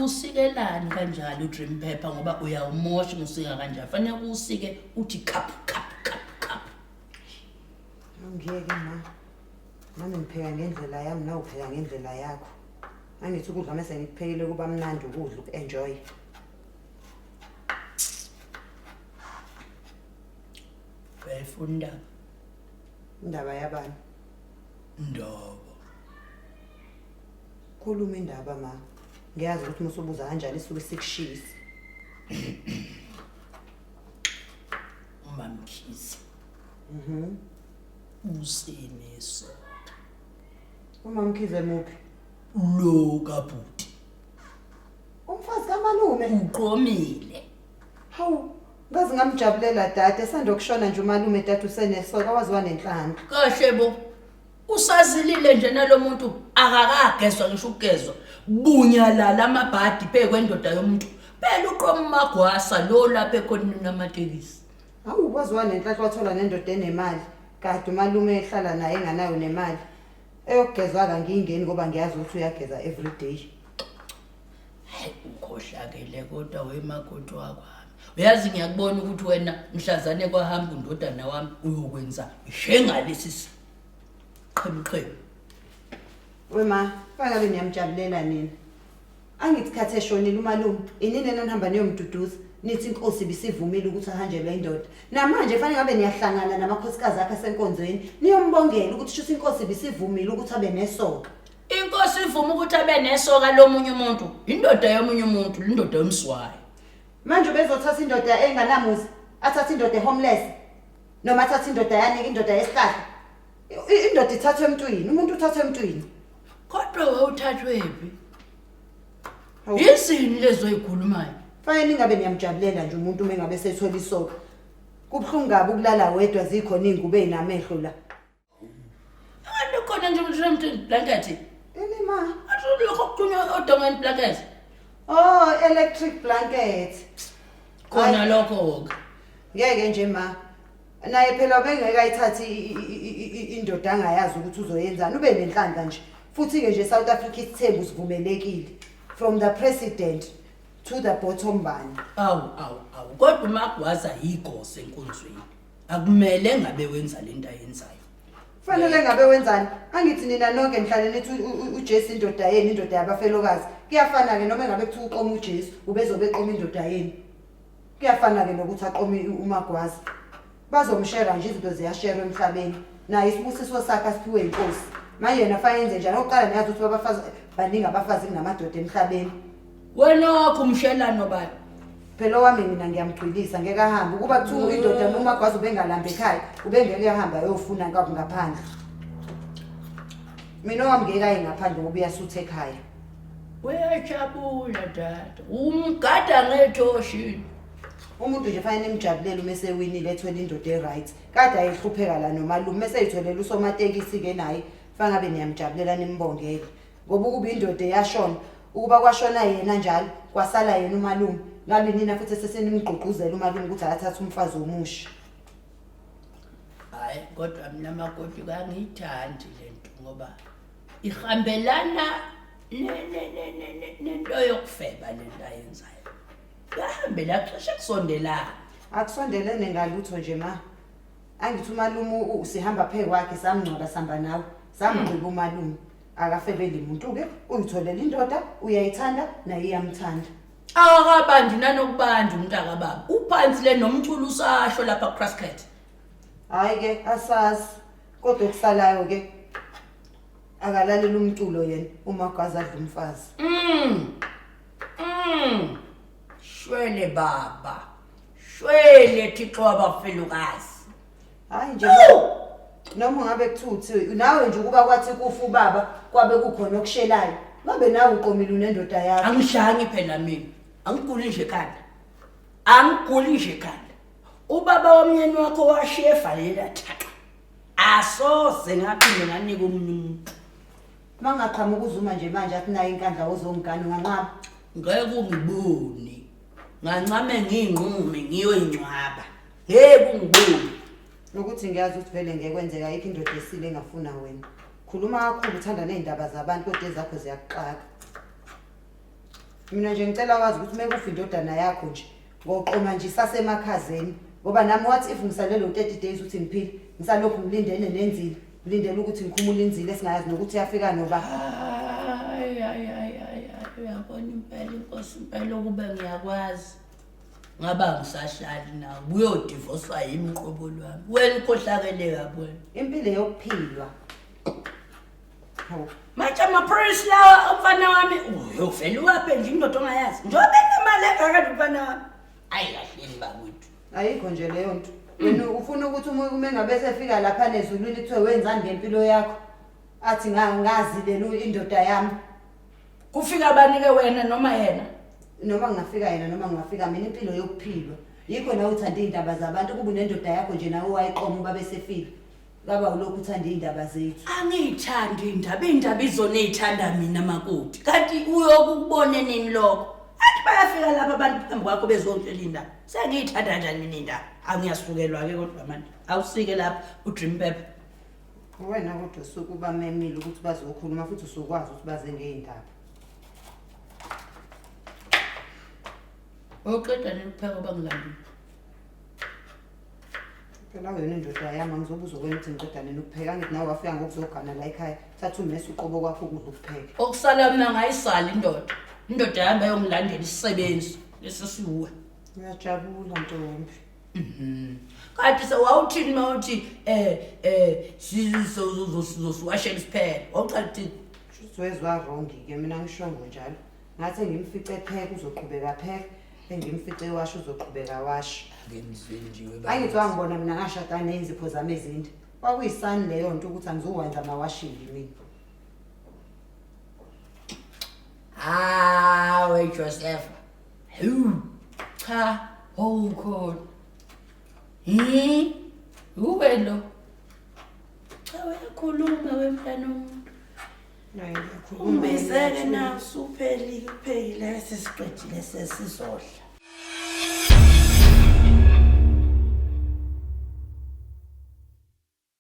Usikelani kanjalo udream pepper ngoba uyawumosha uma usika kanjalo. Fanele usike uthi cup cup cup cup. Angiyeke ma. Nami ngipheka ngendlela yami nawe upheka ngendlela yakho. Angithi ukudla mese ngikuphekile kuba mnandi ukudla uku-enjoy. Uyayifuna indaba? Indaba yabani? Ndobo. Khuluma indaba ma. Ngiyazi ukuthi musubuza kanjalo isuke isikushisa. UMamkhize. Usenesoka. UMamkhize muphi? Lo kabhuti. Umfazi kamalume. Uqomile. Hawu, ngaze ngamjabulela dade sanda kushona nje umalume dade usenesoka waziwa nenhlanhla. Kahle bo. Usazilile nje nalomuntu akakagezwa ngisho ukugezwa. Bunyalala amabhadi phe kwendoda yomuntu. Phela uqoma umagwasa lo lapha ekhonini amatekisi. Hawu, waziwa nenhlanhla wathola nendoda enemali. Kade umalume ehlala naye enganayo nemali. Eyokugezwa kangiyingeni ngoba ngiyazi ukuthi uyageza every day. Hayi ukhohlakele kodwa wemakoti wakwami. Uyazi ngiyakubona ukuthi wena mhlazane kwahamba undodana wami uyokwenza njengalesi siqhemqhemu. Wema, fanele niyamjabulela nina. Angithi khathi eshonile umalume, inini enanihamba niyomduduza, nithi inkosi ibisivumile ukuthi ahanjelwe indoda. Namanje fanele ngabe niyahlangana namakhosikazi akhe asenkonzweni, niyombongela ukuthi shuthi inkosi ibisivumile ukuthi abe nesoka. Inkosi ivuma ukuthi abe nesoka lomunye umuntu, indoda yomunye umuntu, indoda yomswayo. Manje ubezothatha indoda enganamuzi, athathe indoda ehomeless, noma athathe indoda yanika indoda yesihlahla. Indoda ithathwa emntwini, umuntu uthathwa emntwini. Kodwa wawuthathwephi? Yizini lezo oyikhulumayo? Fanele ingabe niyamjabulela nje umuntu uma engabe sethola isoka. Kubuhlungu kabi ukulala wedwa zikhona iy'ngubo ey'namehlo la. Kanti khona nje umshemthini blanket. Ini ma? Athi lokho kuqunywa odongeni blanket. Oh, electric blanket. Khona lokho ke. Ngeke nje ma. Naye phela ubengeke ayithathe indoda angayazi ukuthi uzoyenzani, ube nenhlanhla nje. Futhi-ke nje South Africa isithembu sivumelekile. From the president to the bottom bani. Awu awu awu kodwa uMagwaza yigose enkonzweni. Akumele ngabe wenza lento ayenzayo. Fanele ngabe wenzani? Angithi nina nonke nihlale nithi uJesu indoda yenu, indoda yabafelokazi. Kuyafana-ke noma engabe kuthiwa uqoma uJesu, ubezobe eqoma indoda yenu. Kuyafana-ke nokuthi aqome uMagwaza. Bazomshera nje izinto ziyasherwa emhlabeni. Naye isibusiso sakhe asiphiwe inkosi. Manje yena fanele enze njani? Okokuqala niyazi ukuthi abafazi baningi abafazi kunamadoda emhlabeni. Wena wakho umshelano bani? Phela owami mina ngiyamgcwilisa ngeke ahambe. Ukuba kuthiwa indoda noma uMagwaza ubengalambi ekhaya, ubengeke ahambe ayofuna ngaphandle. Mina owami ngeke aye ngaphandle ngoba uyasutha ekhaya. Uyajabula dada. Umgada ngethoshi. Umuntu nje fanele nimjabulele uma esewinile ethwele indoda e-right. Kade ayehlupheka la nomalume mese eyitholele usomatekisi-ke naye. Fanele ngabe niyamjabulela nimbongele. Ngoba ukuba indoda eyashona, ukuba kwashona yena njalo, kwasala yena umalume. Ngabe nina futhi sesenimgqugquzela umalume ukuthi akathathe umfazi omusha. Hayi kodwa mina makoti kangiyithandi lento ngoba ihambelana nento yokufeba lento ayenzayo. Kuyahambela cishe kusondelana. Akusondelene ngalutho nje ma. Angithi umalume sihamba phe kwakhe samngcwaba sihamba nawe. Samgqiba umalume. Akafebeli muntu ke, uyitholela indoda, uyayithanda naye iyamthanda. Akabandi nanokubanda umntakababa. Uphansi le nomculo usasho lapha kuCrosscut. Hayi ke asazi kodwa okusalayo ke akalalela umculo yena uMagwaza adla umfazi. Shwele baba. Shwele Thixo wabafelokazi. Hayi nje noma ungabe kuthuthi nawe nje ukuba kwathi kufa ubaba kwabe kukhona okushelayo ngabe nawe uqomile unendoda yakho. Angihlangi phela mina. Angiguli nje ekhanda. Angiguli nje ekhanda. Ubaba womnyeni wakho washiya evalela thaqa. Asoze ngaphinde nganika omunye umuntu. Mangaqhamuka uZuma nje manje athi naye inkandla wozongigana unganqaba. Ngeke ungibone. Ngancame ngiyinqume ngiyoyingcwaba. Ngeke ungibone. Ukuthi ngiyazi ukuthi vele ngeke kwenzeka ayikho indoda esile engafuna wena. Khuluma kakhulu uthanda nezindaba zabantu kodwa ezakho ziyakuxaka. Mina nje ngicela wazi ukuthi mekufa indodana yakho nje ngoqoma nje isasemakhazeni ngoba nami what if ngisalelo 30 days ukuthi ngiphile ngisalokhu ngilindene nenzile ngilindele ukuthi ngikhumule inzile esingayazi nokuthi iyafika noba. Hayi hayi hayi hayi uyabona impela inkosi impela ukube ngiyakwazi ngaba ngisahlali nawe buyodivoswa yimi qobo lwami wena ukhohlakele kabi wena. Impilo yokuphilwa. Manje ama-price lawa umfana wami uyovele uwaphe nje indoda ongayazi njengoba enemali engaka nje umfana wami. Ayi kahleni bakwethu. Ayikho nje leyo nto. Wena ufuna ukuthi uma engabe sefika lapha nezulwini kuthiwe wenzani ngempilo yakho? Athi ngazi lelu indoda yami. Kufika banike wena noma yena? Noma ngingafika yena noma ngingafika mina impilo yokuphilwa. Yikho nawe uthanda iy'ndaba zabantu kuba unendoda yakho nje nawe wayiqoma uba besefile. Baba ulokhu uthanda iy'ndaba zethu. Angiyithandi iy'ndaba, iy'ndaba izona ey'thanda mina makoti. Kanti uyokukubone nini lokho? Athi bayafika lapha abantu phambi kwakho bezongitshela iy'ndaba. Sengiyithanda kanjani mina iy'ndaba? Angiyasukelwa-ke kodwa manje. Awusike lapha udream paper. Wena kodwa usuke ubamemile ukuthi bazokhuluma futhi usukwazi ukuthi baze ngey'ndaba. Uqeda nini ukupheka uba ngilambile? Phela wena indoda yami angizobuza wena ukuthi ngiqeda nini ukupheka angithi nawe wafika ngokuzogana la ekhaya thatha umese uqobo kwakho ukudla ukupheka. Okusala mina ngayisala indoda. Indoda yami ayongilandela isisebenzi lesi siwuwe. Ngiyajabula ntombi. Kanti sewawuthini uma uthi eh sizosiwashela isiphelo. Wawuqala uthini? Shuthi wezwa wrong-ke mina ngishongo njalo. Ngathi engimfice epheka uzoqhubeka pheka, engimfice ewasha uzoqhubeka washa. Ake ngizwe nje we Angithi wangibona mina ngashada ney'nzipho zami ezinde. Kwakuyisani leyo nto ukuthi angizuwenza amawashingi mina. Hawe Joseph. Hawu. Cha, wawukhona. Uwe lo. Cha uyakhuluma we mntana womuntu. Naye ngiyakhuluma. Umbizeke na usuphelile uphekile sesiqedile sesizodla.